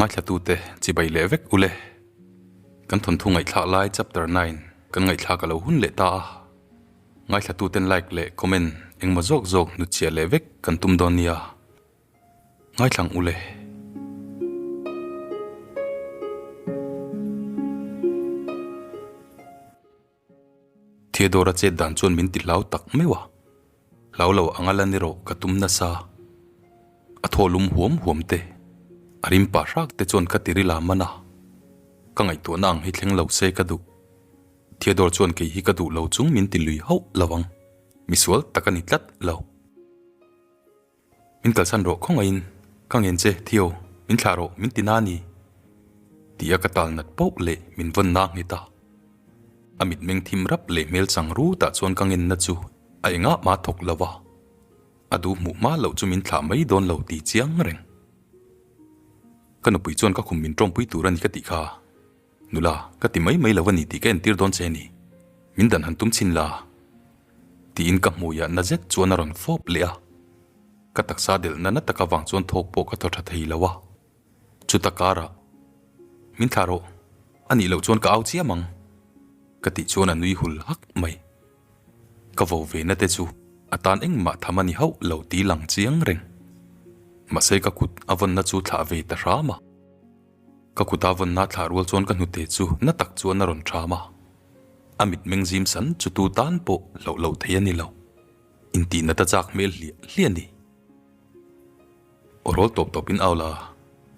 Ngaithlatute chibai leh vek ule. Kan thawnthu ngaihthlak lai chapter 9 kan ngaihthlak a lo hun leh ta a. Ngaithlatuten like leh comment engmaw zawk zawk hnutchhiah leh vek kan tum dawn nia. Ngaithlang ule. Theodore-a chet dan chuan min ti hlau tak meuh a, hlau lo anga la ni rawh ka tum nasa. A thaw lum huam huam te, a rim pah hrak te chuan ka ti ril a man a, ka ngaihtuahna ang hi thleng lo se ka duh. Theodore chuan kei hi ka duh lo chung min ti lui hauh lo ang, misual tak a ni tlat lo. Min kalsan rawh khawngaihin ka ngen che Theo, min thlah rawh, min ti na ni tih a ka tal nat pauh leh min vawn na nghet a. A mitmeng thim rap leh hmel chang rut ah chuan ka ngenna chu a engah mah thawk lo a, a duh hmuh hma loh chu min thlah mai dawn lo tih chiang reng. Ka nupui chuan ka khum min tawmpui tur a ni ka tih kha. Nula, ka ti mai mai lo a ni tih ka entir dawn che a ni. Min dan han tum chhin la. Tiin ka hmuiah na zet chuan a rawn fawp leh a. Ka taksa delhna na tak avang chuan thawk pawh ka thaw tha thei lo a. Chuta karah, Min thlah rawh, a nih loh chuan ka au chiam ang, ka tih chuan a nui hul hak mai. Ka vo ve na te chu a tan engmah tham a ni hauh lo ti lang chiang reng. Mahse ka kut a vawnna chu thlah ve ta hram a. Ka kut a vawnna thlah rual chuan ka hnute chu na tak chuan a rawn ṭham a. A mitmeng zim san chu tu tan pawh hlauh loh thei a ni lo. Intihna ta chak hmel hliah hliah a ni. Aw rawl tawp tawp in au la,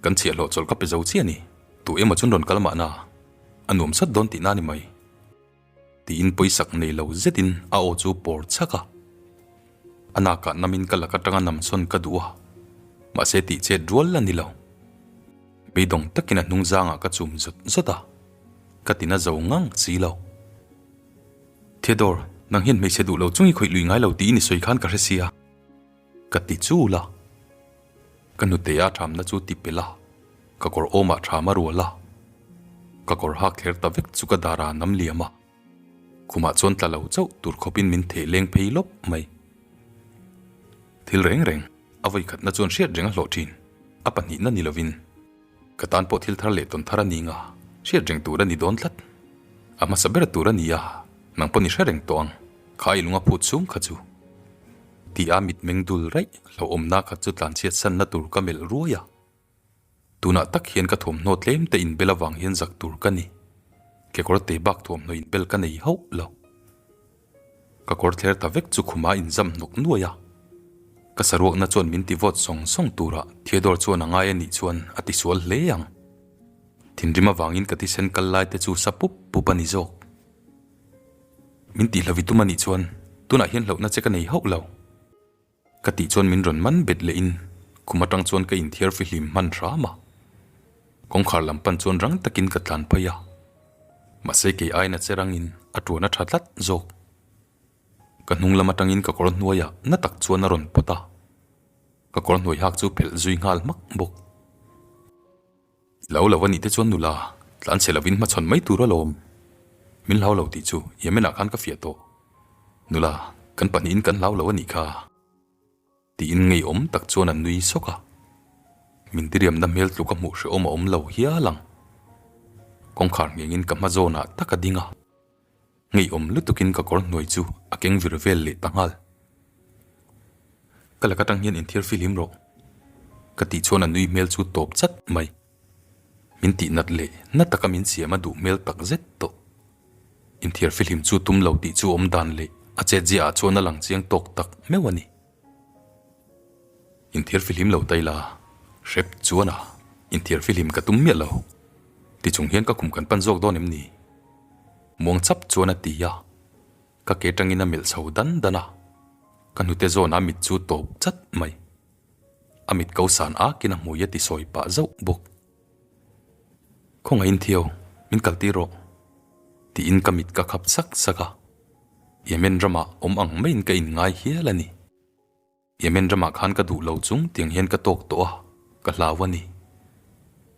kan chhiahhlawh chawlh ka pe zo chiah a ni. Tu emaw chuan rawn kal mahna, a nuam sat dawn tihna a ni mai. Tiin pawisak nei lo zetin a aw chu pawr chhak a. A nakah namin ka lak atanga namsawn ka duh a, mahse tih chet rual a ni lo. Beidawng takin a hnung zangah ka chum zawt zawt a, ka tina zo ngang si lo. Theodore, nang hian hmeichhe duh lo chung i khawih lui ngai lo tiin i sawi khan ka hre sia. Ka ti chul a. Ka hnute a thamna chu ti pel a, ka kawr awmah tham a rual a. Ka kawr hak thler ta vek chu ka dar a nam liam a. Khumah chuan tla lo chauh tur khawpin min theh leng phei lawp mai. Thil reng reng, a vawikhatna chuan hriat reng a hlawh thin. A pahnihna ni lovin, ka tan pawh thil thar leh tawn thar a ni nga, hriat reng tur a ni dawn tlat. A hmasa ber tur a ni a, nang pawh ni hre reng tawh ang, kha i lung a phut chhung kha chu. Ti a mitmeng dul raih hlauhawmna khat chu tlanchhiat sanna tur ka melh ruai a. Tunah tak hian ka thuamhnaw tlem te inbel avang hian zak tur ka ni. Kekawr te bak thuamhnaw inbel ka nei hauh lo. Ka kawr thler ta vek chu khuma inzam hnawk nuai a. Ka saruakna chuan min ti vawt sawng sawng tura Theodore chuan a ngai a nih chuan a ti sual hle ang. Thinrim avangin ka thisen kal lai te chu sa pup pup a ni zawk. Min tihhlavi tum a nih chuan tunah hian hlauhna che ka nei hauh lo. Ka tih chuan min rawn man bet leh in khum atang chuan ka inthiar fihlim hman hram a. Kawngkhar lam pan chuan rang takin ka tlan phei a. Mahse kei aiin a che rangin a tuan a tha tlat zawk. Ka hnung lam atangin ka kawr hnuaiah na tak chuan a rawn pawt a. Ka kawr hnuai hak chu phelh zui nghal hmak bawk. Lo lo a nih te chuan nula tlan chhe lovin hmachhawn mai tur alawm. Min hlau lo tih chu Yemen ah khan ka fiah tawh. Nula, kan pahnihin kan hlau lo a nih kha. Tiin ngeiawm tak chuan a nui sawk a. Min diriamna hmel tluk a hmuh hrehawm a awm lo hial ang. Kawngkhar nghengin ka hma zawnah tak a ding a. Ngeiawm lutukin ka kawr hnuai chu a keng vir vel leh ta nghal. Ka lak atang hian inthiar fihlim rawh. Ka tih chuan a nui hmel chu tawp chat mai. Min tih nat leh na taka min siam a duh hmel tak zet tawh. Inthiar fihlim chu tum lo tih chu awm dan leh a chetziah ah chuan a lang chiang tawk tak meuh a ni. Inthiar fihlim lo tai la, hrep chuan a inthiar fihlim ka tum miah lo. Tichung hian ka khum kan pan zawk dawn em ni? Muang chap chuan a ti a. Ka ke tangin a melh chho dan dan a, ka hnute zawn a mit chu tawp chat mai. A mit ko san akin a hmui a ti sawi pah zauh bawk. Khawngaihin Theo, min kal tir rawh, tiin ka mit ka khap sak sak a. Yemen ramah awm ang maiin ka inngai hial a ni. Yemen ramah khan ka duh lo chung tiang hian ka tawk tawh a, ka hlau a ni.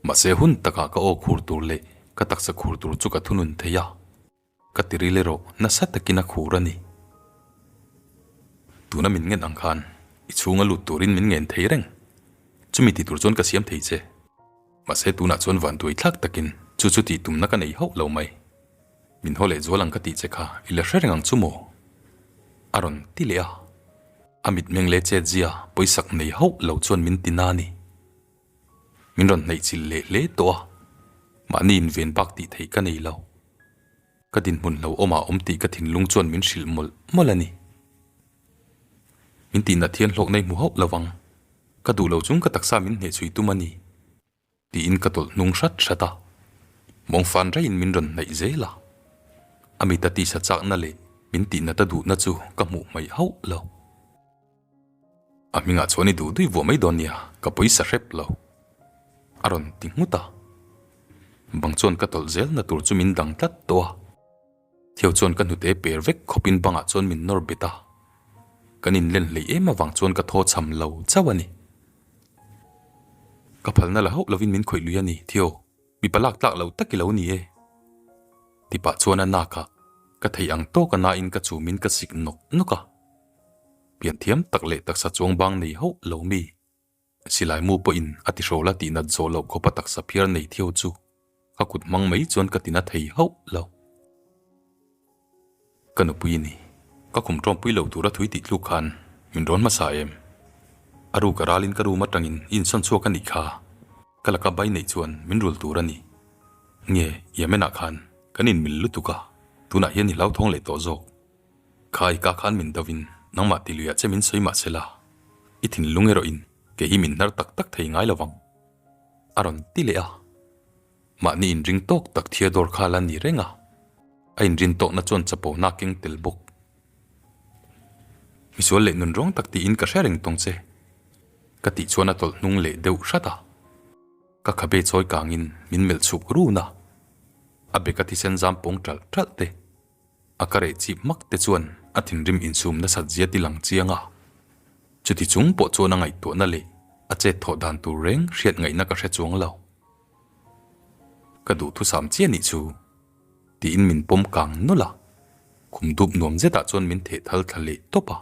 Mahse hun takah ka aw khur tur leh ka taksa khur tur chu ka thunun thei a. Ka ti ril erawh nasa takin a khur a ni. Tuna min ngen ang khan i chhunga lut turin min ngen thei reng. Chumi ti tur chuan ka siam thei che. Mahse tunah chuan vanduai thlak takin chu chu tih tumna ka nei hauh lo mai. Min haw leh zual ang ka tih che kha i la hre reng ang chu maw? A rawn ti leh a. A mitmeng leh chetzia pawisak nei hauh lo chuan min ti na a ni. Min rawn hnaih chilh leh hle tawh a, mahni inven bak tih theih ka nei lo. Ka dinhmun lo awmah awm tih ka thinlung chuan min hrilh mawlh mawlh a ni. Min tih nat hian hlawkna i hmu hauh lo vang. Ka duh lo chung ka taksa min hneh chhui tum a ni. Tiin ka tawlh hnung hrat hrat a. Mawngfan raiin min rawn hnaih zel a. A mita tisa chakna leh min tih nat a duhna chu ka hmuh hmaih hauh lo. A hmingah chuan i duh dui vuah mai dawn nia, ka pawisa hrep lo. A rawn ti nghut a. Bang chuan ka tawlh zelna tur chu min dang tlat tawh a. Theo chuan ka hnute per vek khawpin bangah chuan min nawr bet a. Kan inlen hleih em avang chuan ka thaw cham lo chauh a ni. Ka phalna la hauh lovin min khawih lui a ni, Theo. Mipa lak tlak lo tak i lo ni e. Ti pah chuan a nakah ka theih ang tawk a nain ka chumin ka sik nawk nawk a. Pianthiam tak leh taksa chuang bang nei hauh lo mi. Silai mu pawhin a ti hrawl a tih nat zawh loh khawpa taksa phiar nei thiau chu ka kut hmang mai chuan ka tina thei hauh lo. Ka nupui i ni. Ka khum tawmpui lo tura thui tih tluk khan min rawn hmasa em? A ru ka ralin ka room atangin i insawn chhuak a nih kha. Ka laka bai neih chuan min rul tur a ni. Nge, Yemen-ah khan kan inmil lutuk a, tunah hian i hlauthawng leh tawh zawk. Kha i ka khan min dovin nangmah ti luiah che min sawi mah se la, i thinlung erawhin kei hi min hnar tak tak thei ngai lovang. A rawn ti leh a. Mahni inring tawk tak Theodore kha la ni reng a, a inrin tawkna chuan chapona a keng tel bawk. Misual leh nun rawng tak tiin ka hre reng tawng che, ka tih chuan a tawlh hnung leh deuh hrat a. Ka khabe chawi kangin min melh chhuk run a, a beka thisen zam pawng ṭalh ṭalh te. A ka reh chip hmak te chuan a thinrim insum nasat zia ti lang chiang a. Chuti chung pawh chuan a ngaihtuahna leh a chet thawh dan tur reng hriat ngaihna ka hre chuang lo. Ka duhthusam chiah nih chu tiin min pawm kang nawlh a, khum dup nuam zetah chuan min theh thal thla leh tawp a.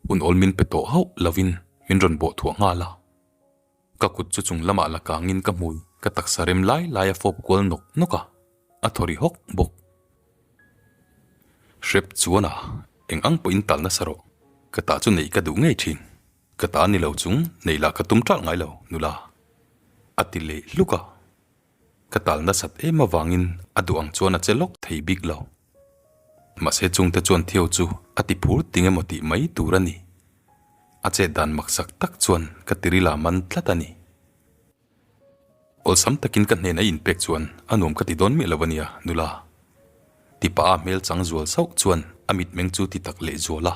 Hun awl min pe tawh hauh lovin min rawn bawh thuah nghal a. Ka kut chu chung lamah la kangin ka hmui ka taksa rem lai lai a fawp kual nawk nawk a, a thaw ri hawk bawk. Hrep chuan a, eng ang pawhin tal nasa rawh, ka ta chu neih ka duh ngei thin, ka ta ni lo chung neih lah ka tum ṭalh ngai lo, nula. A ti leh hluk a. Ka tal nasat em avangin a duh ang chuan a che lawk thei bik lo. Mahse chungte chuan Theo chu a ti phur ting emaw tih mai tur a ni. A chet dan maksak tak chuan ka tiril ah man tlat a ni. Awlsam takin ka hnena i inpek chuan a nuam ka ti dawn miah lo a nia, nula. Tipa a hmel chang zual sauh chuan a mitmeng chu ti tak leh zual a.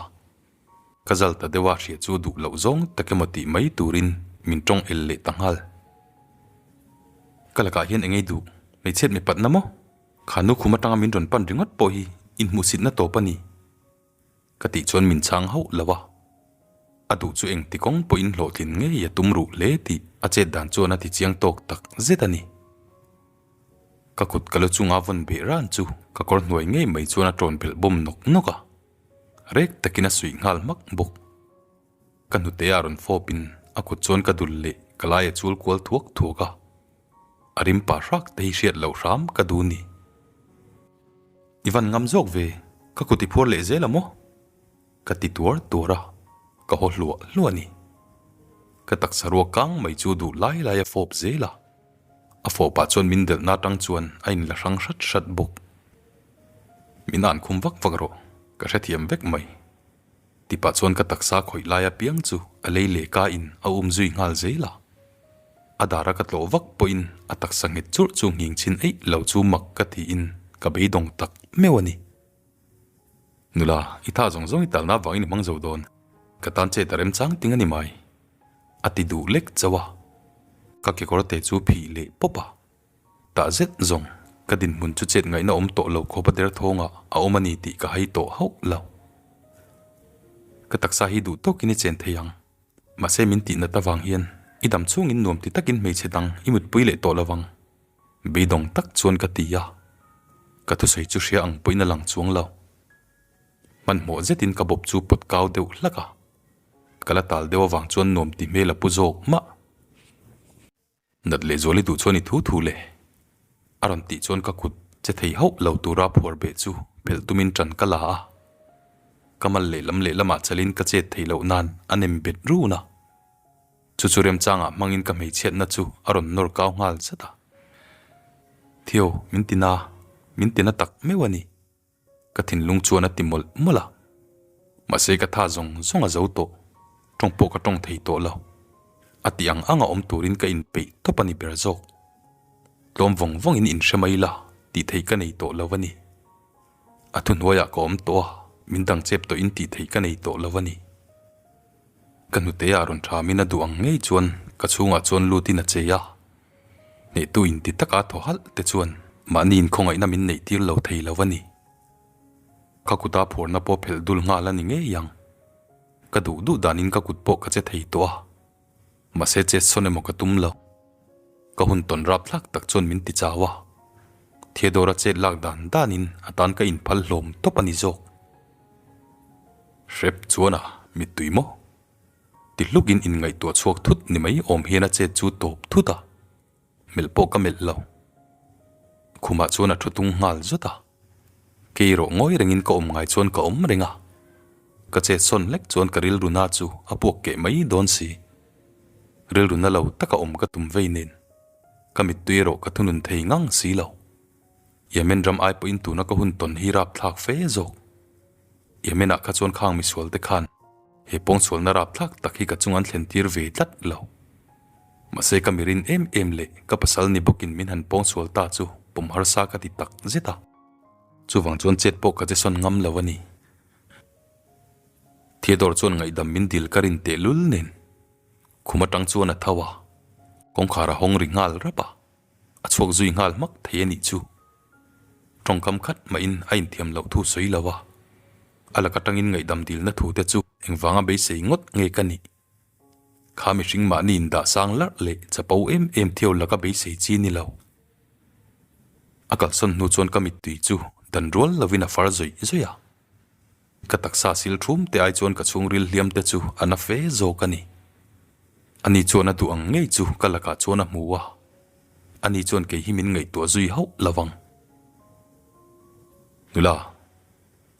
Ka zal ta deuh a hria chu duh loh zawng tak emaw tih mai turin min tawng el leh ta nghal. Ka lakah hian engei duh, hmeichhiat mipatna maw? Kha nu khum atanga min rawn pan ringawt pawh hi inhmuhsitna tawp a ni. Ka tih chuan min chhang hauh lo a. A duh chu engti kawng pawhin hlawhtlin ngei a tum ruh hle tih a chet dan chuan a ti chiang tawk tak zet a ni. Ka kut ka lu chunga vawn beh ran chu ka kawr hnuai ngei mai chuan a tawn belh bawm nawk nawk a. Rek takin a suih nghal hmak bawk. Ka hnute a rawn fawpin a kut chuan ka dul leh ka lai a chul kual thuak thuak a. A rim pah hrak te hi hriat loh hram ka duh ni. I van ngam zawk ve, ka kut i phuar leh zel a maw? Ka ti tuar tuar a, ka haw hluah hluah a ni. Ka taksa ruak kang mai chu duh lai lai a fawp zel a. A fawpah chuan min delhna atang chuan a inla hrang hrat hrat bawk. Min an khum vak vak rawh, ka hrethiam vek mai. Tipah chuan ka taksa khawih lai apiang chu a lei leh ka in a um zui nghal zel a. A dara ka tlawh vak pawhin a taksa nghet churh chu nghing chhin eih lo chu mak ka tiin ka beidawng tak meuh a ni. Nula, i tha zawng zawng i talna avangin i hmang zo dawn. Ka tan chet a remchang ting a ni mai. A ti duh lek chauh a. Ka kekawr te chu phih leh pawp a. Tah zet zawng, ka dinhmun chu chet ngaihna awm tawh lo khawpa derthawngah a awm a ni tih ka hai tawh hauh lo. Ka taksa hi duh tawkin i chen thei ang. Mahse min tih nat avang hian i dam chhungin nuam ti takin hmeichhe dang i mutpui leh tawh lovang. Beidawng tak chuan ka ti a. Ka thusawi chu hria ang pawhin a lang chuang lo. Hmanhmawh zetin ka bawp chu pawt kau deuh hlak a. Ka la tal deuh avang chuan nuam ti hmel a pu zawk mah. Nat leh zual i duh chuan i thu thu le. A rawn tih chuan ka kut che thei hauh lo tura phuar beh chu phelh tumin ṭan ka la a. Ka mal lehlam lehlamah chalin ka chet theih loh nan a nem bet run a. Chu chu remchangah hmangin ka hmeichhiatna chu a rawn nawr kau nghal zat a. Theo, min ti na, min ti na tak meuh a ni. Ka thinlung chuan a ti mawlh mawlh a. Mahse ka tha zawng zawng a zo tawh, tawng pawh ka tawng thei tawh lo. A tih ang anga awm turin ka inpeih tawp a ni ber zawk. Tlawm vawng vawngin inhre mai la tih theih ka nei tawh lo a ni. A thuhnuaiah ka awm tawh a, min dang chep tawhin tih theih ka nei tawh lo a ni. Ka hnute ah rawn thamin a duh ang ngei chuan ka chhungah chuan lutin a chei a. Hnehtu inti taka thaw halh te chuan mahni inkhawngaihna min neih tir lo thei lo a ni. Ka kuta phuarna pawh phelh dul nghal a ni ngei ang. Ka duh duh danin ka kut pawh ka che thei tawh a. Mahse chet sawn emaw ka tum lo. Ka hun tawn rap thlak tak chuan min ti chau a. Theodore-a chet lak dan danin a tan ka inphal hlawm tawp a ni zawk. Hrep chuan a mittui maw? Ti hlukin inngaihtuah chhuak thut ni mai awm hian a chet chu tawp thut a, melh pawh ka melh lo. Khumah chuan a thu tung nghal zut a, kei erawh ngawi rengin ka awm ngai chuan ka awm reng a, ka chet sawn hlek chuan ka rilru na chu a puak keh mai dawn si. Rilru na lo taka awm ka tum vei nen, ka mittui erawh ka thunun thei ngang si lo. Yemen ram ai pawhin tuna ka hun tawn hi rapthlak fe zawk. Yemen ah kha chuan khang misual te khan he pawngsualna rapthlak tak hi ka chung an thlen tir ve tlat lo. Mahse ka mirin em em leh ka pasal ni bawkin min han pawngsual ta chu pawm harsa ka ti tak zet a. Chuvang chuan chet pawh ka che sawn ngam lo a ni. Theodore chuan ngaihdam min dil ka rin tehlul nen khum atang chuan a tho a, kawngkhar a hawng ri nghal rap a. A chhuak zui nghal hmak thei a nih chu. Tawngkam khat mahin a inthiam loh thu sawi lo a, a lak atangin ngaihdam dilna thu te chu engvanga beisei ngawt nge ka nih? Kha mihring mahni indah sang larh leh chapo em em thiau laka beisei chi ni lo. A kalsawn hnu chuan ka mittui chu dan rual lovin a far zawih zawih a. Ka taksa sil thum te ai chuan ka chhungril hliam te chu a na fe zawk a ni. Ani chuan a duh ang ngei chu ka lakah chuan a hmu a, ani chuan kei hi min ngaihtuah zui hauh lo vang. Nula,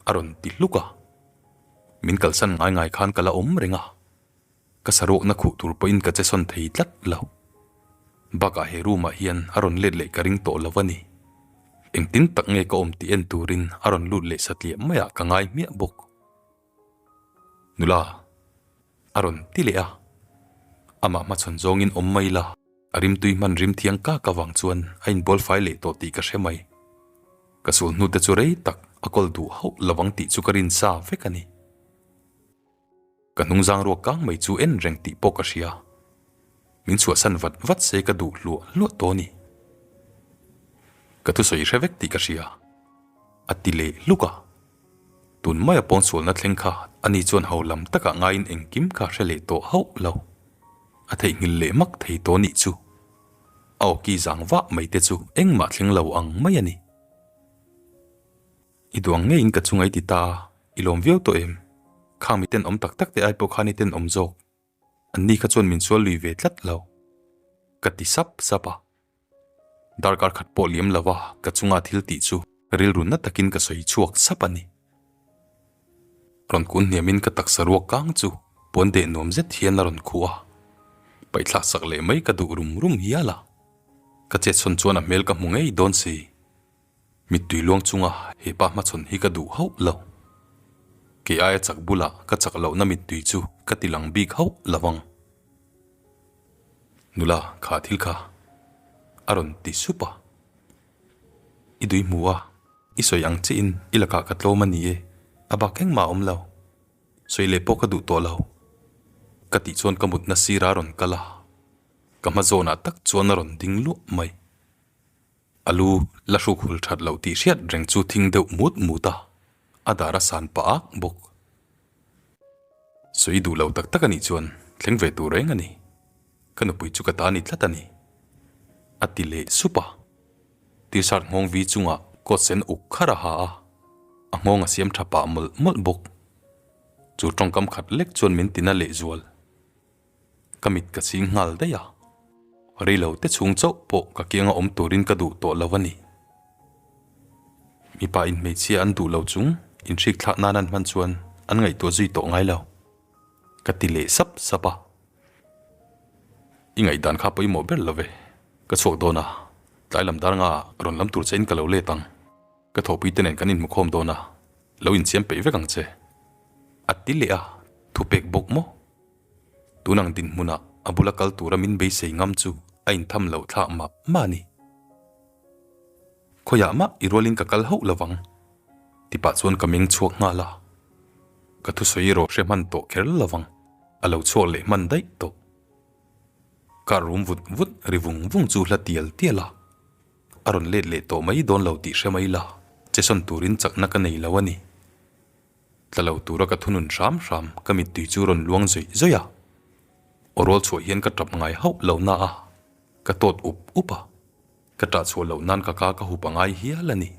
a rawn ti hluk a. Min kalsan ngai ngai khan ka la awm reng a. Ka saruakna khuh tur pawhin ka che sawn thei tlat lo. Bakah he room ah hian a rawn let leh ka ring tawh lo a ni. Engtin tak nge ka awm tih en turin a rawn lut leh satliah maiah ka ngai hmiah bawk. Nula, a rawn ti leh a. Amah hmachhawn zawngin awm mai la, a rimtui hman rim thiang kak avang chuan a inbawl fai leh tawh tih ka hre mai. Ka sul hnute chu rei tak a kawl duh hauh lovang tih chu ka rin sa vek a ni. Ka hnungzang ruak kang mai chu en reng tih pawh ka hria. Min chhuahsan vat vat se ka duh hluah hluah tawh a ni. Ka thusawi hre vek tih ka hria. A ti leh hluk a. Tun maia pawnsualna thleng kha ani chuan ho lam takah ngaiin engkim kha hre leh tawh hauh lo. A theihnghilh leh hmak thei tawh nih chu. A awki zang vah mai te chu engmah thleng lo ang mai a ni. I duang ngeiin ka chunga i ti ta a, i lawm viau tawh em? Khang mi tenawm tak tak te ai pawh khan i tenawm zawk. Anni kha chuan min sual lui ve tlat lo. Ka ti sap sap a. Darkar khat pawh liam lo a, ka chunga thil tih chu rilru na takin ka sawi chhuak sap a ni. Rawn kun hniamin ka taksa ruak kang chu puan deh nuam zet hian a rawn khuh a. Paihthlak sak leh mai ka duh rum rum hial a. Ka chetsawn chuan a hmel ka hmu ngei dawn si. Mittui luang chunga he pa hmachhawn hi ka duh hauh lo. Kei aia chak bulah ka chak lohna mittui chu ka ti lang bik hauh lo vang. Nula, kha thil kha a rawn ti sup a. I dui hmu a, i sawi ang chiahin i lakah ka tlawm a ni e, a bak engmah a awm lo. Sawi leh pawh ka duh tawh lo. Ka tih chuan ka mutna sira a rawn kal a, ka hma zawnah tak chuan a rawn ding luah mai. A lu la hruk hul that loh tih hriat reng chu thing deuh mut mut a, a dar a san pah ak bawk. Sawi duh lo tak tak a nih chuan thleng ve tur reng a ni. Ka nupui chu ka ta ni tlat a ni. A ti leh sup a. T-shirt nghawng vi chungah coat sen uk kharh a ha a, a nghawng a siam tha pah mawlh mawlh bawk. Chu tawngkam khat lek chuan min tina lehzual. Ka mit ka ching nghal daih a. Reilo te chhung chauh pawh ka kianga awm turin ka duh tawh lo a ni. Mipa in hmeichhia an duh lo chung inhrik thlak nan an hman chuan an ngaihtuah zui tawh ngai lo. Ka ti leh sap sap a. I ngaihdan kha pawimawh ber lo ve. Ka chhuak dawn a, tlai lam dar nga rawn lam tur che in ka lo let ang. Ka thawhpui te nen kan inhmu khawm dawn a, lo insiam peih vek ang che. A ti leh a, thupek bawk maw? Tun ang dinhmunah a bula kal tura min beisei ngam chu a intham loh thlak mah mah a ni. Khawiah mah i rualin ka kal hauh lovang, ti pah chuan ka meng chhuak nghal a. Ka thusawi erawh hre hman tawh kher lovang, a lo chhuak leh hman daih tawh. Car rum vut vut ri vung vung chu hla tial tial a, a rawn let leh tawh mai dawn lo tih hre mai la, che sawn turin chakna ka nei lo a ni. Tla lo tura ka thunun hram hram ka mittui chu rawn luang zawih zawih a, aw rual chhuah hian ka tap ngai hauh lo na a, ka tawt up up a, ka tah chhuah loh nan ka ka ka hup a ngai hial a ni.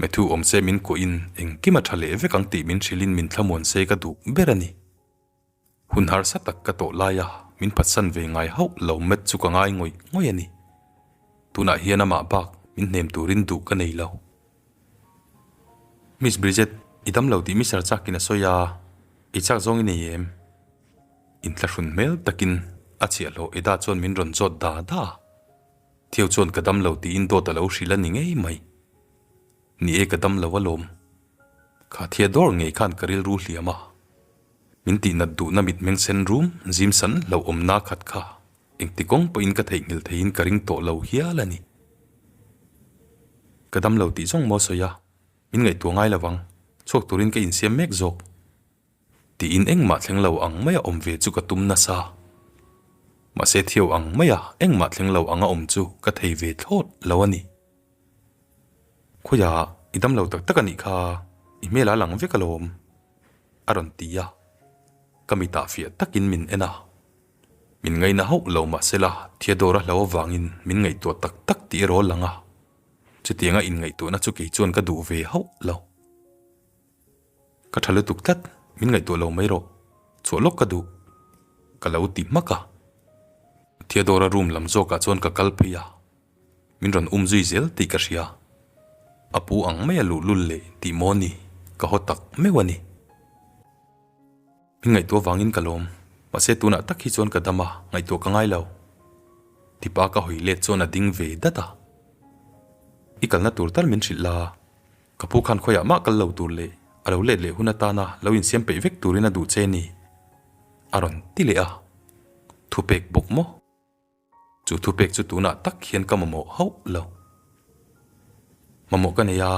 Matthew awm se min kuahin engkim a tha leh vek ang tih min hrilhin min thlamuan se ka duh ber a ni. Hun harsa tak ka tawh lai a, min phatsan ve ngai hauh lo Matt chu ka ngai ngawih ngawih a ni. Tunah hian amah bak min hnem turin duh ka nei lo. Miss Bridget, i dam lo tih Mister Chakin a sawi a, i chak zawng i nei em? Inthlahrun hmel takin a chhiahhlawh Eda chuan min rawn zawt da da a. Theo chuan ka dam lo tiin dawt a lo hrilh a ni ngei mai. Ni e ka dam lo alawm. Kha Theodore ngei khan ka rilru hliam a. Min tihnat duhna mitmeng sen rum zim san hlauhawmna khat kha engti kawng pawhin ka theihnghilh theihin ka ring tawh lo hial a ni. Ka dam lo tih zawng maw sawi a, min ngaihtuah ngai lovang, chhuak turin ka insiam mek zawk. Tiin engmah thleng lo ang maia awm ve chu ka tum nasa. Mahse Theo ang maia engmah thleng lo anga awm chu ka thei ve thlawt lo a ni. Khawiah i dam lo tak tak a nih kha, i hmel a lang vek alawm. A rawn ti a, ka mitah fiah takin min en a. Min ngaina hauh lo mahsela Theodore a hlo avangin min ngaihtuah tak tak tih erawh a lang a, chutianga inngaihtuahna chu kei chuan ka duh ve hauh lo. Ka tha lutuk tlat, min ngaihtuah lo mai rawh, chhuah lawk ka duh, ka lo ti hmak a. Theodore-a room lam zawkah chuan ka kal phei a, Min rawn um zui zel tih ka hria. A pu ang mai a luhlul leh tih maw ni, ka haw tak meuh a ni. Min ngaihtuah vangin ka lawm, mahse tunah tak hi chuan ka dam a, ngaihtuah ka ngai lo. Tipa ka hawi let chuan a ding ve dat a. I kalna tur tal min hrilh la, ka pu khan khawiah mah kal lo tur leh a lo let leh hun atana lo insiam peih vek turin a duh che ni, a rawn ti leh a. Thupek bawk maw? Chu thupek chu tunah tak hian ka mamawh hauh lo. Mamawh ka nei a,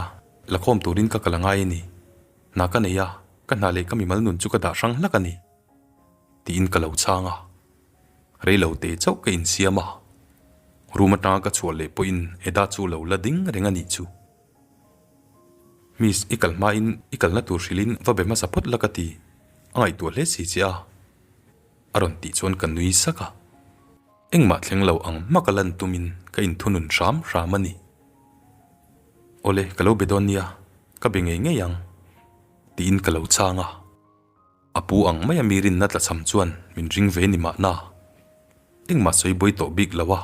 lakhawm turin ka kal a ngai a ni. Hna ka nei a, ka hna leh ka mimal nun chu ka dah hrang hlak a ni. Tiin ka lo chhang a. Reilo te chauh ka insiam a. Room atanga ka chhuah leh pawhin Eda chu lo la ding reng a nih chu. Miss, i kal hmain i kalna tur hrilhin va be hmasa phawt la ka ti. A ngaihtuah hle si che a. A rawn tih chuan ka nui sak a, engmah thleng lo ang hmak a lan tumin ka inthunun hram hram a ni. Awle, ka lo be dawn nia, ka be ngei ngei ang, tiin ka lo chhang a. A pu ang maia mi rinna tlachham chuan min ring ve ni mahna, engmah sawi buai tawh bik lo a,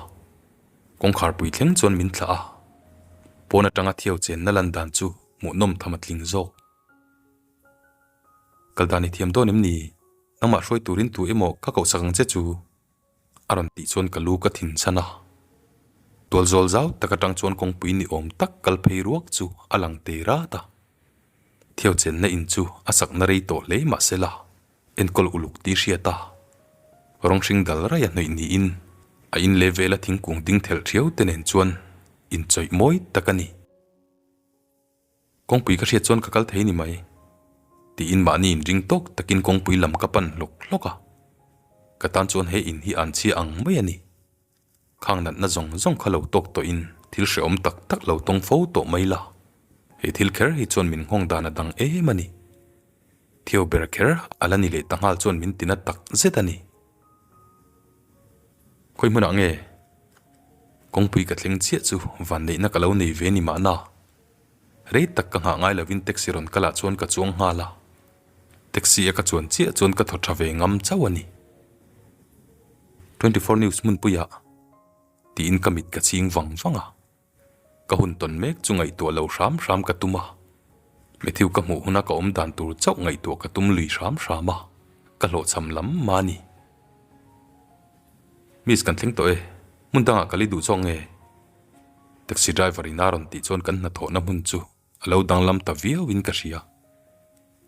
kawngkhar pui thleng chuan min thlah a, pawn atanga thiau chenna lan dan chu hmuhnawm tham a tling zawk. Kal dan i thiam dawn em ni? Nangmah hruai turin tu emaw ka kohsak ang che chu? A rawn tih chuan ka lu ka thin chhan a. Tual zawl zau tak atang chuan kawngpui ni awm tak kal phei ruak chu a lang te rat a. Thiau chenna in chu a sakna rei tawh hle mahsela enkawl uluk tih hriat a. Rawng hring dal raih a hnawih niin a in leh vela thingkung ding thelh thiau te nen chuan inchawih mawi tak a ni. Kawngpui ka hriat chuan ka kal thei ni mai, tiin mahni inring tawk takin kawngpui lam ka pan hlawk hlawk a. Ka tan chuan he in hi an chhia ang mai a ni. Khang natna zawng zawng kha lo tawk tawhin thil hrehawm tak tak lo tawng fo tawh mai la, he thil kher hi chuan min nghawng dan a dang em a ni. Theo ber kher a la ni leh ta nghal chuan min tina tak zet a ni. Khawi hmunah nge? Kawngpui ka thleng chiah chu vanneihna ka lo nei ve ni mahna. Rei tak ka nghah ngai lovin taxi rawn kalah chuan ka chuang nghal a, taxi a ka chuan chiah chuan ka thaw tha ve ngam chauh a ni. 24 News hmunpuiah tiin ka mit ka ching vang vang a. Ka hun tawn mek chu ngaihtuah lo hram hram ka tum a. Matthew ka hmuh huna ka awm dan tur chauh ngaihtuah ka tum lui hram hram a, ka hlawhchham lam mah a ni. Miss kan thleng tawh e, hmun dangah ka li duh zawk nge? Taxi driver in a rawn tih chuan kan hnathawhna hmun chu a lo danglam ta viau in ka hria.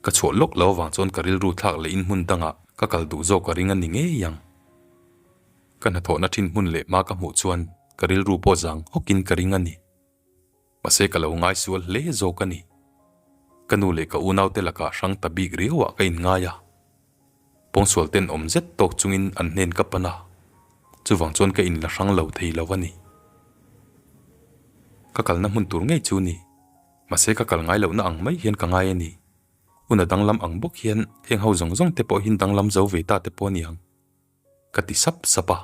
Ka chhuah lawk lo avang chuan ka rilru thlak leh in hmun dangah ka kal duh zawk a ring a ni ngei ang. Ka hnathawhna thin hmun leh hma ka hmuh chuan ka rilru pawh zang hawkin ka ring a ni. Mahse ka lo ngaisual hle zawk a ni. Ka nu leh ka unaute lakah hrang ta bik riauah ka inngai a. Pawngsual ten awm zet tawk chungin an hnen ka pan a, chuvang chuan ka inla hrang lo thei lo a ni. Ka kalna hmun tur ngei chu ni. Mahse ka kal ngai lohna ang mai hian ka ngai a ni. Hun a danglam ang bawk hian heng ho zawng zawng te pawh hin danglam zo ve ta te pawh a ni ang. Ka ti sap sap a.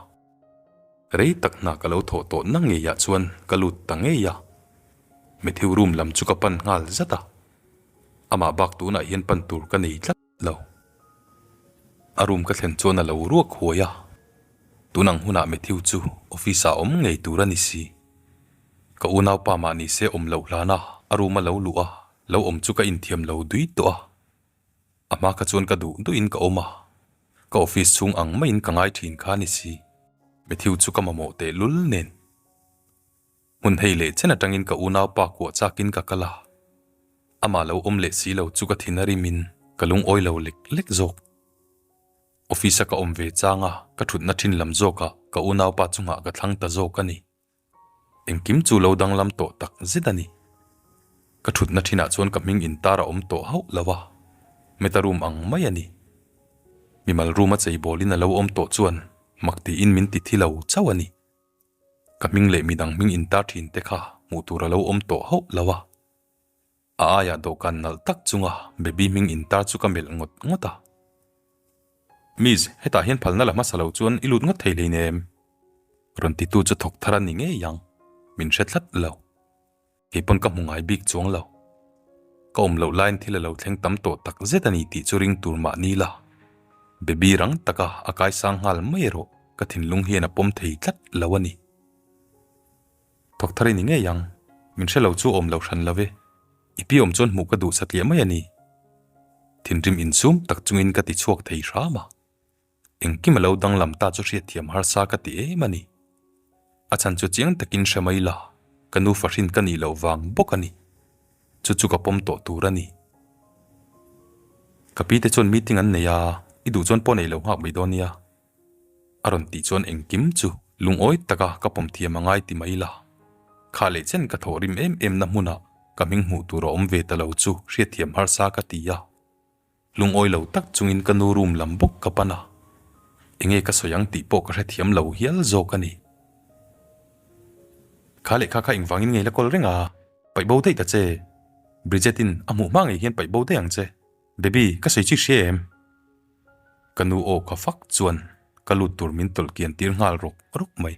Rei tak hna ka lo thawh tawh na ngeiah chuan ka lut ta ngei a. Matthew room lam chu ka pan nghal zat a. Amah bak tunah hian pan tur ka nei tlat lo. A room ka thlen chuan a lo ruak huai a. Tun ang hunah Matthew chu office ah awm ngei tur a ni si. Ka unaupa mah ni se awm loh hlana a room a lo luh a, lo awm chu ka inthiam lo dui tawh a. A hma kha chuan ka duh duhin ka awm a, ka office chhung ang maiin ka ngai thin kha ni si. Matthew chu ka mamawh teh lul nen. Hmun hei leh chen atangin ka unaupa kuah chakin ka kal a, amah lo awm leh si lo chu ka thin a rimin ka lungawi lo lek lek zawk. Office a ka awm ve chang a, ka thutna thin lam zawkah ka unaupa chungah ka thlang ta zawk a ni. Engkim chu lo danglam tawh tak zet a ni. Ka thutna thinah chuan ka hming intar a awm tawh hauh lo a, meta room ang mai a ni. Mimal room a cheibawlin a lo awm tawh chuan mak tiin min ti thi lo chauh a ni. Ka hming leh midang hming intar thin te kha hmuh tur a lo awm tawh hauh lo a. A aiah dawhkan nalh tak chunga baby hming intar chu ka melh ngawt ngawt a. Miss, hetah hian phalna la hmasa lo chuan i lut ngawt thei hleinem. Rawn titu chu thawk thar a ni ngei ang, min hre tlat lo. Kei pawn ka hmu ngai bik chuang lo. Ka awm loh laiin thil a lo thleng tam tawh tak zet a ni tih chu ring tur mah ni la. Baby rang taka a kaisang nghal mai erawh ka thinlung hian a pawm thei tlat lo a ni. Thawk thar i ni ngei ang, min hre lo chu awm lo hran lo ve. I pi awm chuan hmuh ka duh satliah mai a ni. Thinrim insum tak chungin ka ti chhuak thei hram a. Engkim a lo danglam ta chu hriatthiam harsa ka ti em a ni. A chhan chu chiang takin hre mai la, ka nu fahrin ka nih loh vang bawk a ni. Chu chu ka pawm tawh tur a ni. Ka pi te chuan meeting an nei a, i duh chuan pawh nei lo nghak mai dawn nia. A rawn tih chuan engkim chu lungawi taka ka pawm thiam a ngai ti mai la. Kha leh chen ka thawh rim em em na hmunah ka hming hmuh tur a awm ve ta lo chu hriatthiam harsa ka ti a. Lungawi lo tak chungin ka nu room lam bawk ka pan a. Enge ka sawi ang tih pawh ka hrethiam lo hial zawk a ni. Kha lehkha kha engvangin ngei la kawl reng a, paih bo daih ta che. Bridget-in a hmuh hma ngei hian paih bo daih ang che. Baby, ka sawi chu i hria em? Ka nu aw kha fak chuan ka lut tur min tawlh kian tir nghal rawk rawk mai.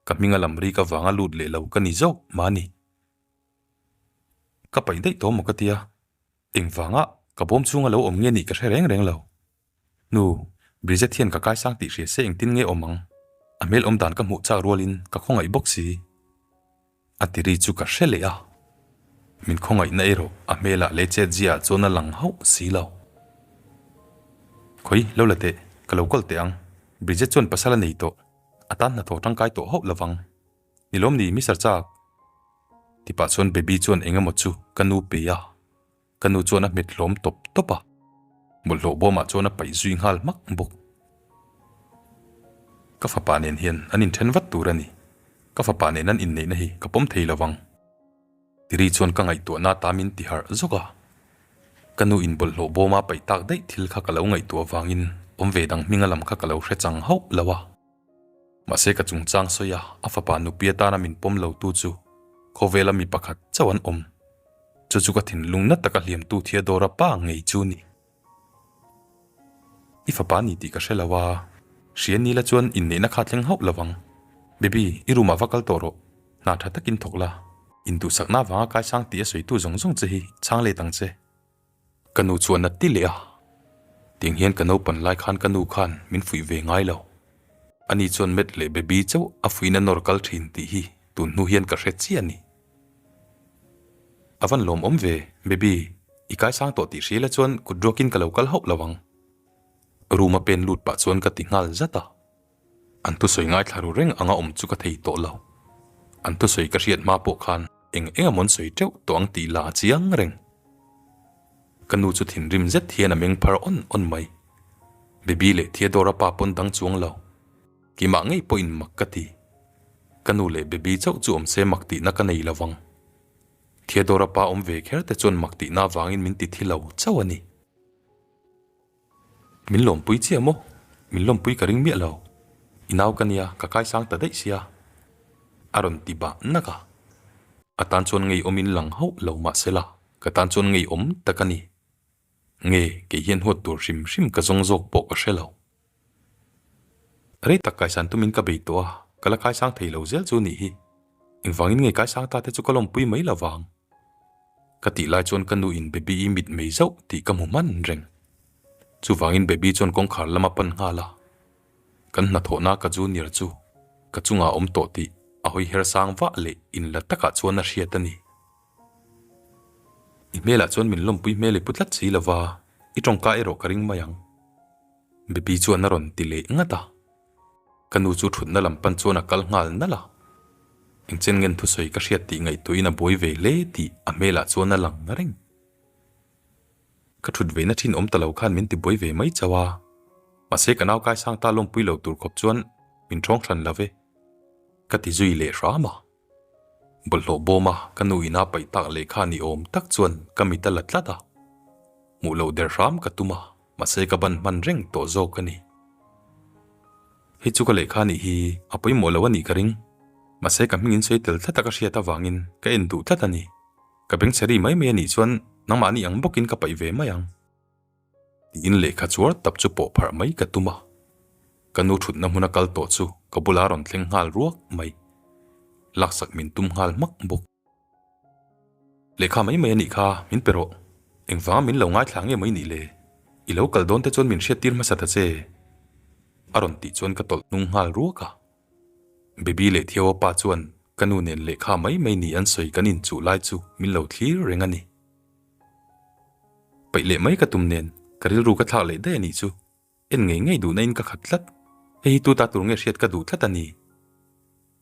Ka hming a lam rik avanga lut leh lo ka ni zawk mahni. Ka paih daih tawh maw ka tia, engvanga ka bawm chhunga lo awm nge nih ka hre reng reng lo. Nu, Bridget hian ka kaisang tih hria se engtin nge awm ang? A hmel awm dan ka hmuh chak rualin ka khawngaih bawk si. A tiri chu ka hre leh a, min khawngaihna erawh a hmelah leh chetziaah chuan a lang hauh si lo. Khawi, lo la teh, ka lo kawl teh ang. Bridget chuan pasal a nei tawh, a tan hnathawh tangkai tawh hauh lovang. Ni lawm ni, Mister Chak? Tipah chuan Baby chuan eng emaw chu ka nu pe a. Ka nu chuan a hmet hlawm tawp tawp a, bawlhhlawh bawmah chuan a paih zui nghal hmak bawk. Ka fapa nen hian an inthen vat tur a ni, ka fapa nen an inneihna hi ka pawm thei lo vang. Tiri chuan ka ngaihtuahna ta min ti harh zawk a, ka nu in bawlhhlawh bawma paih tak daih thil kha ka lo ngaihtuah vangin awm ve dang hminga lam kha ka lo hre chang hauh lo a. Mahse ka chungchang sawi a, a fapa nupi atana min pawm lo tu chu khawvela mi pakhat chauh an awm. Chu chu ka thinlung na taka hliamtu Theodora pa ngei chu ni. I fapa ni tih ka hre lo a, hria ni la chuan inneihna kha thleng hauh lo vang. Baby, i room ah va kal tawh rawh, hna tha takin thawk la, induhsakna avanga kaisang tih a sawitu zawng zawng che hi chhang let ang che. Ka nu chuan a ti leh a, tiang hian ka naupan lai khan ka nu khan min fuih ve ngai lo. Ani chuan Matt leh Baby chauh a fuiin a nawr kal thin tih hi tun hnu hian ka hre chiah a ni. A van lawmawm ve, Baby, i kaisang tawh tih hria la chuan kut ruakin ka lo kal hauh lo ang. Room a pen lut pah chuan ka ti nghal zat a. An thusawi ngaithla ru reng anga awm chu ka thei tawh lo. An thusawi ka hriat hma pawh khan eng eng amawn sawi teuh tawh ang tih la a chiang reng. Ka nu chu thinrim zet hian a meng phar awn awn mai. Baby leh Theodore-a pa pawn dang chuang lo. Keimah ngei pawhin mak ka ti. Ka nu leh Baby chauh chu awm se mak tihna ka nei lo vang. Theodore-a pa awm ve kher te chuan mak tihna avangin min ti thi lo chauh a ni. Min lawmpui chiah maw? Min lawmpui ka ring miah lo. I nau ka nia, ka kaisang ta daih sia. A rawn ti bah nak a. A tan chuan ngeiawmin lang hauh lo mahsela ka tan chuan ngeiawm tak a ni. Nge kei hian huat tur hrim hrim ka zawng zawk pawh ka hre lo. Rei tak kaisan tumin ka bei tawh a, ka la kaisang thei lo zel chu nih hi. Engvangin nge kaisang ta te chu ka lawmpui mai lo vang? Ka tih lai chuan ka nu in Baby-i mit mei zauh tih ka hmu hman reng. Chuvangin Baby chuan kawngkhar lam a pan nghal a. Kan hnathawhna ka junior chu ka chungah a awm tawh tih a hawi her sang vah leh inla takah chuan a hriat a ni. I hmelah chuan min lawmpui hmel i pu tlat si lova, i tawngka erawh ka ring mai ang. Baby chuan a rawn ti leh ngat a. Ka nu chu thutna lam pan chuan a kal nghal nalh a. Engchen ngen thusawi ka hriat tih ngaihtuahin a buai ve hle tih a hmelah chuan a lang reng. Ka thut veina thin awm ta lo khan min ti buai ve mai chauh a. Mahse ka nau kaisang ta lawmpui lo tur khawp chuan min ṭhawng hran lo ve. Ka ti zui leh hram a. Bawlhhlawh bawm a ka nu ina paih tak lehkha ni awm tak chuan ka mit a la tlat a. Hmuh loh der hram ka tum a, mahse ka ban hman reng tawh zawk a ni. Hei chu ka lehkha nih hi a pawimawh lo a nih ka ring. Mahse ka hming in sawi tel tlat a ka hriat avangin ka en duh tlat a ni. Ka bengchhe ri mai mai a nih chuan nangmahni ang bawkin ka paih ve mai ang. Tiin lehkha chuar tap chu pawh pharh mai ka tum a. Ka nu thutna hmuna kal tawh chu ka bula rawn thleng nghal ruak mai. Laksak min tum nghal hmak bawk. Lehkha mai mai a nih kha, min pe rawh. Engvanga min lo ngaithla nge mai nih le? I lo kal dawn te chuan min hriattir hmasa ta che. A rawn tih chuan ka tawlh hnung nghal ruak a. Baby leh Theo pa chuan ka nu nen lehkha mai mai ni an sawi kan inchuh lai chu min lo thlir reng a ni. Paih leh mai ka tum nen ka rilru ka thlak leh daih a nih chu. En ngei ngei duhna in ka khat tlat. Hei hi tu ta tur nge hriat ka duh tlat a ni.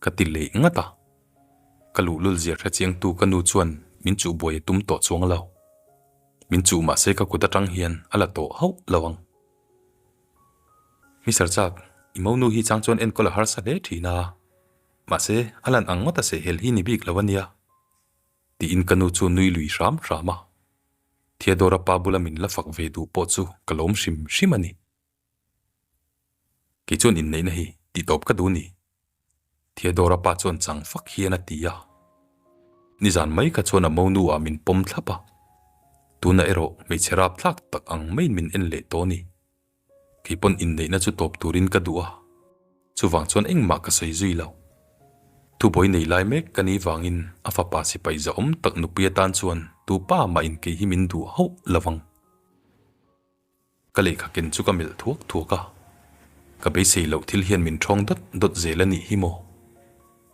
Ka ti leh ngat a. Ka luhlul zia hre chiangtu ka nu chuan min chuh buai a tum tawh chuang lo. Min chuh mahse ka kut atang hian a la tawh hauh lo ang. Mister Chak, i monu hi chang chuan enkawl a harsa hle thin a. Mahse, a lan ang ngawt a sehhel hi ni bik lo a nia. Tiin ka nu chu nui lui hram hram a. Theodore-a pa bula min la fak ve duh pawh chu ka lawm hrim hrim a ni. Kei chuan inneihna hi tih tawp ka duh ni. Theodore-a pa chuan chang fak hian a ti a. Nizan mai kha chuan a monu ah min pawm thlap a. Tunah erawh hmeichhe rapthlak tak ang maiin min en leh tawh a ni. Kei pawn inneihna chu tawp turin ka duh a, chuvang chuan engmah ka sawi zui lo. Thubawi nei lai mek ka nih vangin a fapa sipai zahawm tak nupui atan chuan tu pa mah in kei hi min duh hauh lo vang. Ka lehkha ken chu ka melh thuak thuak a, ka beisei loh thil hian min ṭhawng dawt dawt zel a nih hi maw?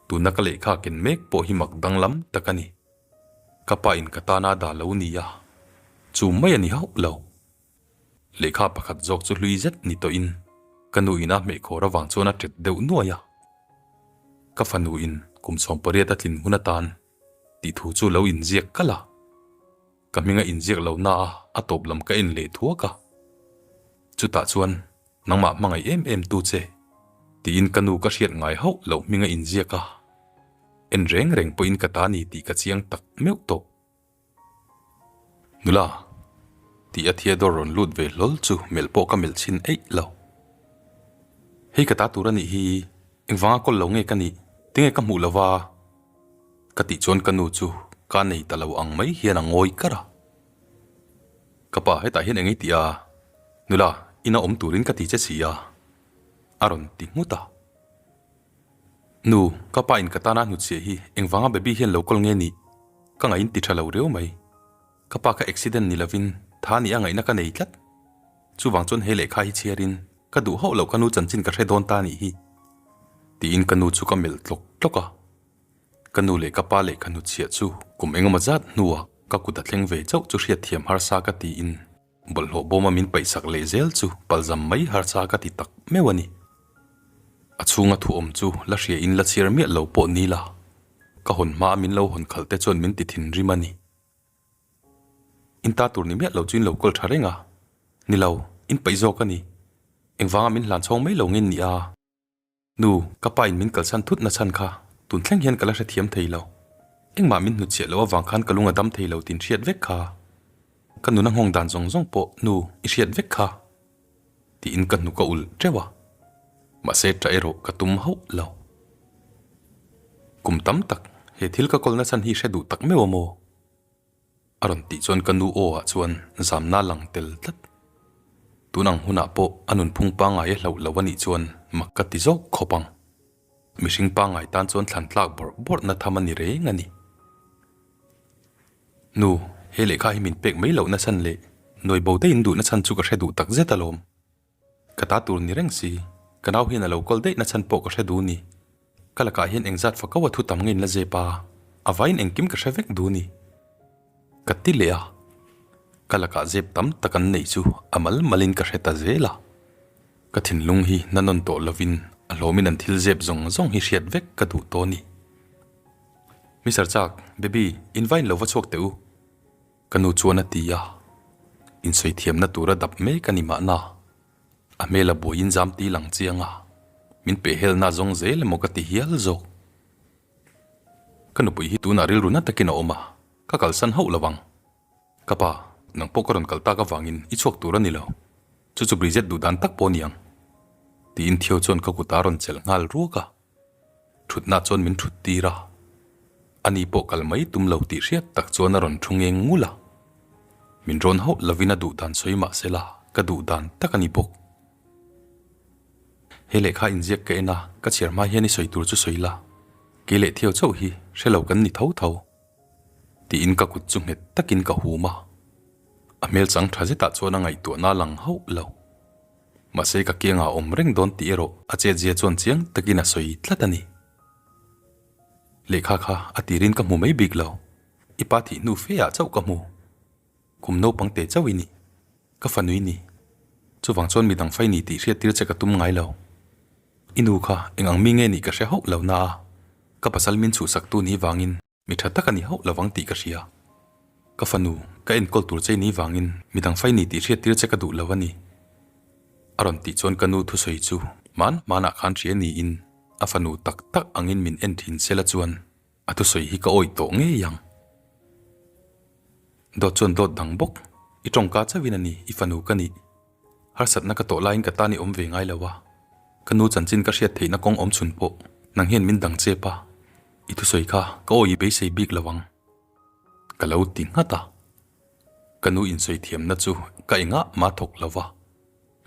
Tuna ka lehkha ken mek pawh hi mak danglam tak a ni. Ka pa in ka tana dah lo ni a, chu mai a ni hauh lo. Lehkha pakhat zawk chu hlui zet ni tawhin ka nu ina hmehkhawr avang chuan a ṭet deuh nuai a. Ka fanu in kum 18 a tlin hun atan tih thu chu lo inziak kalh a. Ka hminga inziak lo na a a tawp lam ka en leh thuak a. Chutah chuan nangmah hmangaih em em tu che tiin ka nu ka hriat ngai hauh loh hminga inziak a. En reng reng pawhin ka ta ni tih ka chiang tak meuh tawh. Nula, tih a Theodore rawn lut ve hlawl chu melh pawh ka melh chhin eih lo. Hei ka ta tur a nih hi, engvanga kawl lo nge ka nih, tinge ka hmuh lova? Ka tih chuan ka nu chu ka nei ta lo ang mai hian a ngawi kar a. Ka pa hetah hian eng i tih a? Nula, ina awm turin ka ti che si a, a rawn ti nghut a. Nu, ka pa in ka tana hnutchhiah hi engvanga baby hian lo kawl nge nih? Ka ngaih in ti tha lo riau mai. Ka pa kha accident ni lovin tha nih a ngaihna ka nei tlat. Chuvang chuan he lehkha hi chhiarin ka duh hauh loh ka nu chanchin ka hre dawn ta nih hi. Tiin ka nu chu ka melh tlawk tlawk a. Ka nu leh ka pa lehkha hnutchhiah chu kum engemaw zat hnuah ka kut a thleng ve chauh chu hriatthiam harsa ka tiin bawlhhlawh bawma min paihsak leh zel chu palzam mai harsa ka ti tak meuh a ni. A chhunga thu awm chu la hria in la chhiar miah lo pawh ni la, ka hawn hmaa min lo hawn khalh te chuan min ti thinrim a ni. In ta tur ni miah lo chu in lo kawl tha reng a, ni lo, in paih zawk a ni. Engvanga min hlan chhawng mai lo nge ni a? Nu, ka pa in min kalsan thut na chhan kha tun thleng hian ka la hrethiam thei lo. Engmah min hnutchhiah loh avang khan ka lung a dam thei lo tin hriat vek kha. Ka nuna nghawng dan zawng zawng pawh nu i hriat vek kha. Tiin ka hnuk a ulh teuh a. Mahse ṭah erawh ka tum hauh lo. Kum tam tak he thil ka kawlna chhan hi hre duh tak meuh a maw? A rawn tih chuan ka nu aw ah chuan zamna lang tel tlat. Tun ang hunah pawh a nunphung pangngai a hlauh lo a nih chuan mak ka ti zawk khawp ang. Mihring pangngai tan chuan thlan tlak bawrh bawrhna tham a ni reng a ni. Nu, he lehkha hi min pek mai lohna chhan leh nuai bo daih in duhna chhan chu ka hre duh tak zet alawm. Ka ta tur ni reng si, ka nau hian a lo kawl daih na chhan pawh ka hre duh ni. Ka lakah hian engzat fakau a thu tam nge in la zep a, a vaiin engkim ka hre vek duh ni. Ka ti leh a, ka lakah zep tam tak an neih chu a mal malin ka hre ta zel a. Ka thinlung hi na nawn tawh lovin a hlawmin an thil zep zawng zawng hi hriat vek ka duh tawh ni. Mister Chak, Baby, in vain lo va chhuak teh u. Ka nu chuan a ti a, insawi thiamna tura dap mek a ni mahna, a hmel a buaiin zam ti lang chiang a, min pehhelna zawng zel emaw ka ti hial zawk. Ka nupui hi tunah rilru na takin a awm a, ka kalsan hauh lo ang. Ka pa, nang pawh ka rawn kal tak avangin i chhuak tur a ni lo, chu chu Bridget duh dan tak pawh a ni ang, tiin Theo chuan ka kut a rawn chelh nghal ruak a. Thutna chuan min thut tir a, ani pawh kal mai tum lo tih hriat tak chuan a rawn thu ngeng ngul a. Min rawn hauh lovin a duh dan sawi mah se la, ka duh dan tak a ni bawk. He lehkha inziak ka en a, ka chhiar hma hian i sawi tur chu sawi la, kei leh Theo chauh hi hre lo kan ni tho tho. Tiin ka kut chu nghet takin ka hum a, a hmel chang tha zetah chuan a ngaihtuahna a lang hauh lo. Mahse ka kiangah a awm reng dawn tih erawh a chetzia chuan chiang takin a sawi tlat a ni. Lehkha kha a tirin ka hmu mai bik lo, i pa thih hnu fe ah chauh ka hmu. Kum naupang te chauh i ni, ka fanu i ni. Chuvang chuan midang fai ni tih hriattir che ka tum ngai lo. I nu kha eng ang mi nge nih ka hre hauh lo na a, ka pasal min chhuhsaktu ni vangin Mi tha tak a ni hauh lovang tih ka hria. Ka fanu, ka enkawl tur che ni vangin midang fai ni tih hriattir che ka duh lo a ni. A rawn tih chuan ka nu thusawi chu hman hmanah khan hria niin a fanu tak tak angin min en thin sela chuan a thusawi hi ka awih tawh ngei ang. Dawt chuan dawt dang bawk, i tawngka chauhin a ni i fanu ka nih. Harsatna ka tawh laiin ka tan i awm ve ngai lo a, ka nu chanchin ka hriat theihna kawng awm chhun pawh nang hian min dang chep a, i thusawi kha ka awi beisei bik lo ang. Ka lo ti nghat a, ka nu insawi thiamna chu ka engah mah thawk lo va,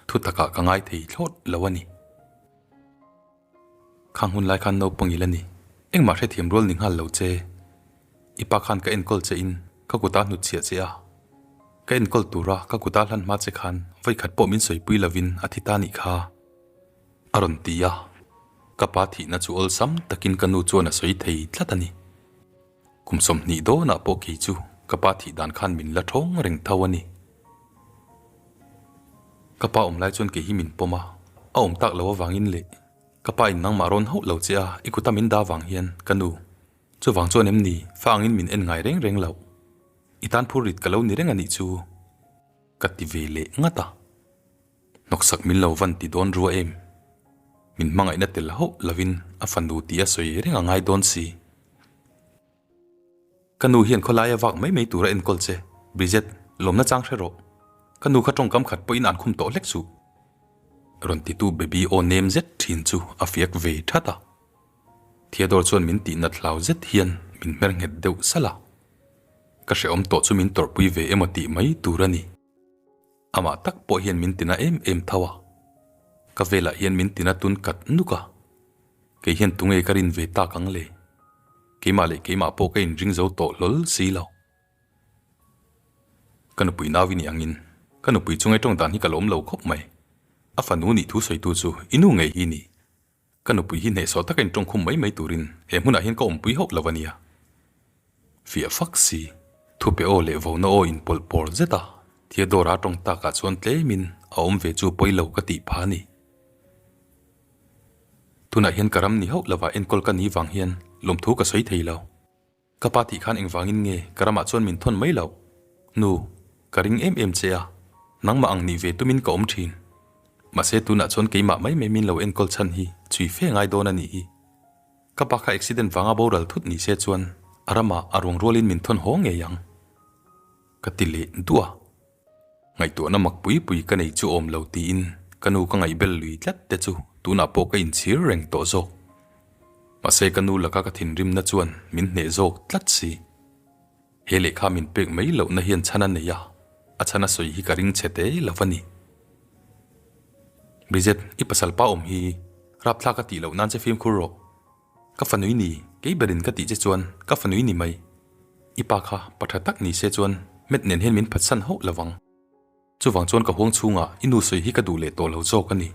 thu takah ka ngai thei thlawt lo a ni. Khang hun lai khan naupang ila ni, engmah hrethiam rual ni nghal lo che. I pa khan ka enkawl che in ka kuta hnutchhiah che a, ka enkawl tura ka kuta hlan hma che khan vawikhat pawh min sawipui lovin a thi ta nih kha. A rawn ti a, ka pa thihna chu awlsam takin ka nu chuan a sawi thei tlat a ni. Kum 20 dawnah pawh kei chu ka pa thih dan khan min la thawng reng tho a ni. Ka pa awm lai chuan kei hi min pawm a, a awm tak lo avangin leh ka pa in nangmah rawn hauh lo che a, i kuta min dah avang hian ka nu chuvang chuan em ni fa angin min en ngai reng reng loh. I tan phur rit ka lo ni reng a nih chu ka ti ve leh ngat a. Hnawksak min lo van ti dawn rua em? Min hmangaihna tel hauh lovin a fanu tih a sawi reng a ngai dawn si. Ka nu hian khawlaia vak mai mai tura enkawl che, Bridget, lawmna chang hre rawh. Ka nu kha tawngkam khat pawhin an khum tawh hlek suh. Rawn titu baby aw nem zet thin chu a fiak ve that a. Theodore chuan min tihnat hlau zet hian min hmer nghet deuh salh a. Ka hrehawm tawh chu min tawrhpui ve emaw tih mai tur a ni. Amah tak pawh hian min tina em em tho a, ka velah hian min tina tun kat nuk a, kei hian tunge ka rin ve tak ang le? Keimah leh keimah pawh ka inring zo tawh hlawl si lo. Ka nupui nau i nih angin ka nupui chungai tawng dan hi ka lawm lo khawp mai. A fanu nih thu sawitu chu i nu ngei hi ni. Ka nupui hi hnehsawh taka intawngkhum mai mai turin he hmunah hian ka awmpui hauh lo a nia. Fiah fak si, thupe aw leh vona aw inpawlh pawr zet a, Theodore-a tawng takah chuan tlemin a awm ve chu pawi lo ka tih pha a ni. Tunah hian ka ram ni hauh lovah enkawl ka ni vang hian lawmthu ka sawi thei lo. Ka pa tih khan engvangin nge ka ramah chuan min thawn mai loh? Nu, ka ring em em che a, nangmah ang nih ve tumin ka awm thin. Mahse tunah chuan keimah mai mai min lo enkawl chhan hi chhui fe ngai dawn a nih hi. Ka pa kha accident vanga boral thut ni se chuan a ramah a ruang rualin min thawn haw ngei ang. Ka ti leh duah a. Ngaihtuahna mak pui pui ka nei chu awm lo tiin ka nu ka ngaihbel lui tlat te chu tunah pawh ka inchhir reng tawh zawk. Mahse ka nu laka ka thinrimna chuan min hneh zawk tlat si. He lehkha min pek mai lohna hian chhan a nei a, a chhan a sawi hi ka ring chhe te lo a ni. Bridget, i pasal pa awm hi rapthlak a tih loh nan che fimkhur rawh. Ka fanui ni, kei berin ka tih che chuan ka fanui ni mai. I pa kha pa tha tak ni se chuan Matt nen hian min phatsan hauh lo vang. Chuvang chuan ka huang chhungah i nu sawi hi ka duh leh tawh lo zawk a ni.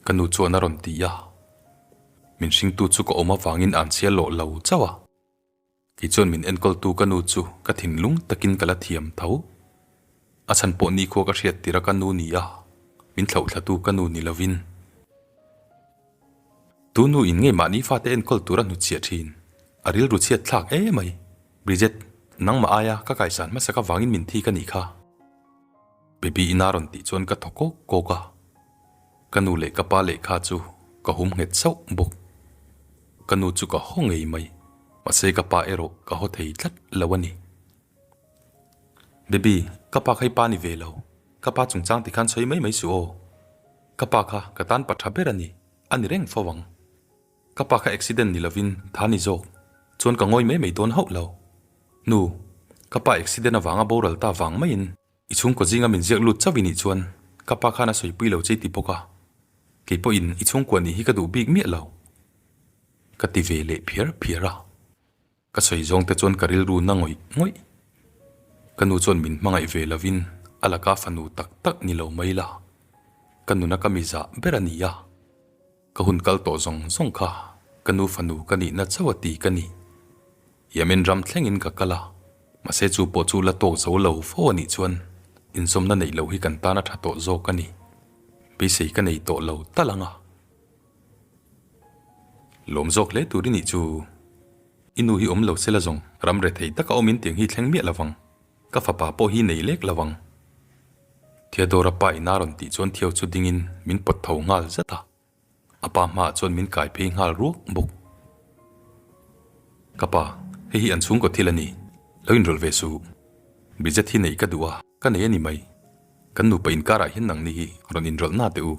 Ka nu chuan a rawn ti a. Min hringtu chu ka awm avangin an chhia lawh lo chauh a. Kei chuan min enkawltu ka nu chu ka thinlung takin ka la thiam tho. A chhan pawh nikhua ka hriat tirh a ka nu ni a, min thlauhthlatu ka nu ni lovin. Tu nu in ngei mahni fate enkawl tur a hnutchhiah thin. A rilru chhiat thlak e mai. Bridget, nangmah aia ka kaisan hmasak avangin min thi ka nih kha. Baby ina rawn tih chuan ka thaw kawk kawk a. Ka nu leh ka pa lehkha chu ka hum nghet sauh bawk. Ka nu chu ka haw ngei mai, mahse ka pa erawh ka haw thei tlat lo a ni. Baby, ka pa kha i pa ni ve lo, ka pa chungchang tikhan sawi mai mai suh aw. Ka pa kha ka tan pa tha ber a ni, a ni reng fo ang. Ka pa kha accident ni lovin tha ni zawk, chuan ka ngawi mai mai dawn hauh lo. Nu, ka pa accident avanga boral ta vang maiin I chhungkaw zinga min ziak lut chauh i nih chuan ka pa khan a sawipui lo che i ti bawk a, kei pawhin i chhungkua nih hi ka duh bik miah lo. Ka ti ve leh phiar phiar a, ka sawi zawng te chuan ka rilru na ngawih ngawih. Ka nu chuan min hmangaih ve lovin a laka fanu tak tak ni lo mai la, ka nuna ka mizah ber a ni a. Ka hun kal tawh zawng zawng kha ka nu fanu ka nihna chauh a ti ka ni. Yemen ram thlengin ka kal a, mahse chu pawh chu la tawk zo lo fo a nih chuan inzawmna neih loh hi kan tan a tha tawh zawk a ni. Beisei ka nei tawh lo tal ang a. Lawm zawk hle tur i nih chu. I nu hi awm lo sela zawng ram rethei taka awmin tiang hi thleng miah lovang. Ka fapa pawh hi nei lek lovang. Theodore-a pa ina rawn tih chuan Theo chu dingin min pawt tho nghal zat a. A pa hmaah chuan min kai phei nghal ruak bawk. Ka pa, hei hi an chhungkaw thil a ni. Lo inrawlh ve suh. Bridget hi neih ka duh a, ka nei a ni mai. Kan nupa inkarah hian nangni hi rawn inrawlh na teh u.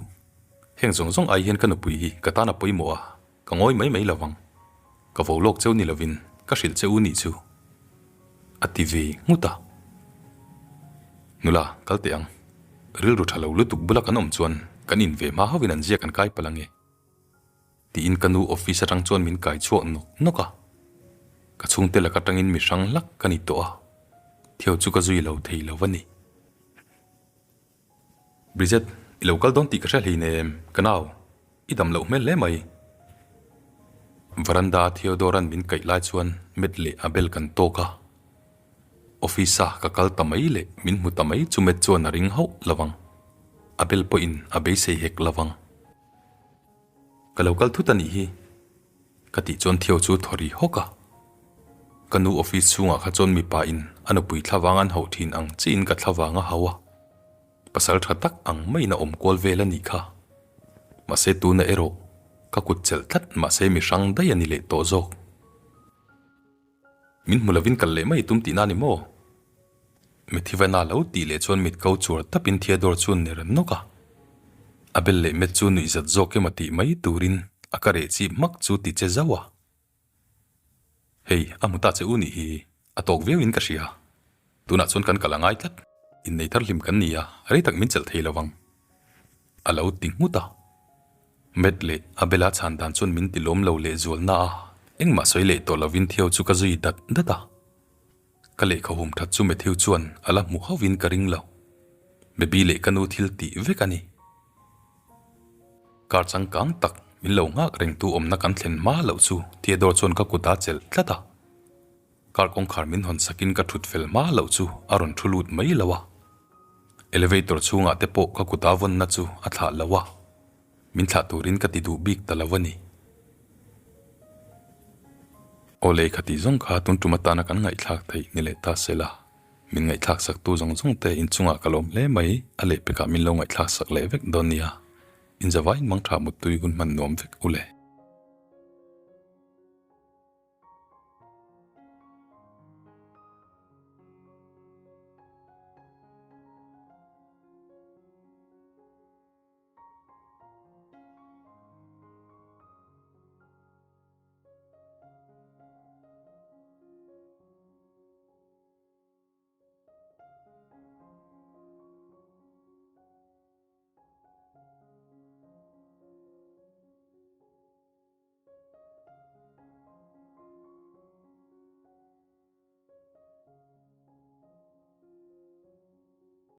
Heng zawng zawng ai hian ka nupui hi ka tan a pawimawh a, Ka ngawi mai mai lovang. Ka vo lawk cheu ni lovin ka hrilh che u nih chu. A ti ve nghut a. Nula, kal teh ang. Rilru tha lo lutuk bula kan awm chuan kan in ve hma hauhin an ziak an kai palh ange. Tiin ka nu office atang chuan min kai chhuak nawk nawk a. Ka chhungte lak atangin mi hrang hlak ka ni tawh a. Theo chu ka zui lo thei lo a ni. Bridget, i lo kal dawn tih ka hre hleinem, ka nau. I dam loh hmel hle mai. Veranda a Theodore-a'n min kaih lai chuan Matt leh Abel kan tawk a. Office-a ka kal ta mai leh min hmu ta mai chu Matt chuan a ring hauh lo ang. Abel pawhin a beisei hek lo ang. Ka lo kal thut a nih hi. Ka tih chuan Theo chu thaw ri hawk a. Ka nu office chhungah kha chuan mipa in a nupui thlavang an hauh thin ang chiin ka thlavang a hau a. Pasal tha tak ang maiin a awm kual vel a nih kha. Mahse tuna erawh ka kut chelh tlat mahse mi hrang daih a ni leh tawh zawk. Min hmu lovin kal leh mai tum tihna a ni maw? Methivana lo tih leh chuan mit ko chuar tapin Theodore chu ner nawk a. A bel leh met chu nuihzat zawk emaw tih mai turin a ka reh chip hmak chu ti che zauh a. Hei, a hmu ta che u nih hi, a tawk viauin ka hria. Tunah chuan kan kal a ngai tlat. Innei thar hlim kan ni a, rei tak min chelh thei lo vang. A lo ti nghut a. Matt leh Abel-a chhan dan chuan min ti lawm lo leh zual na a, engmah sawi leh tawh lovin Theo chu ka zui dat dat a. Ka lehkha hum that chu Matthew chuan a la hmu hauhin ka ring lo. Baby leh ka nu thil tih vek a ni. Car changkang tak Min lo nghak rengtu awmna kan thlen hma loh chu Theodore chuan ka kut a chelh tlat a. Car kawngkhar min hawn sakin ka thut fel hma loh chu a rawn thu lut mai lo a. Elevator chhungah te pawh ka kut a vawnna chu a thlah lo a. Min thlah turin ka ti duh bik ta lo a ni. Aw lehkha tih zawng kha tun tum atana kan ngaihthlak theih ni leh ta se la. Min ngaihthlak saktu zawng zawng te inchungah ka lawm hle mai, a lehpekah min lo ngaihthlak sak leh vek dawn nia. Inzavaiin mangtha muttui hun hman nuam vek u le.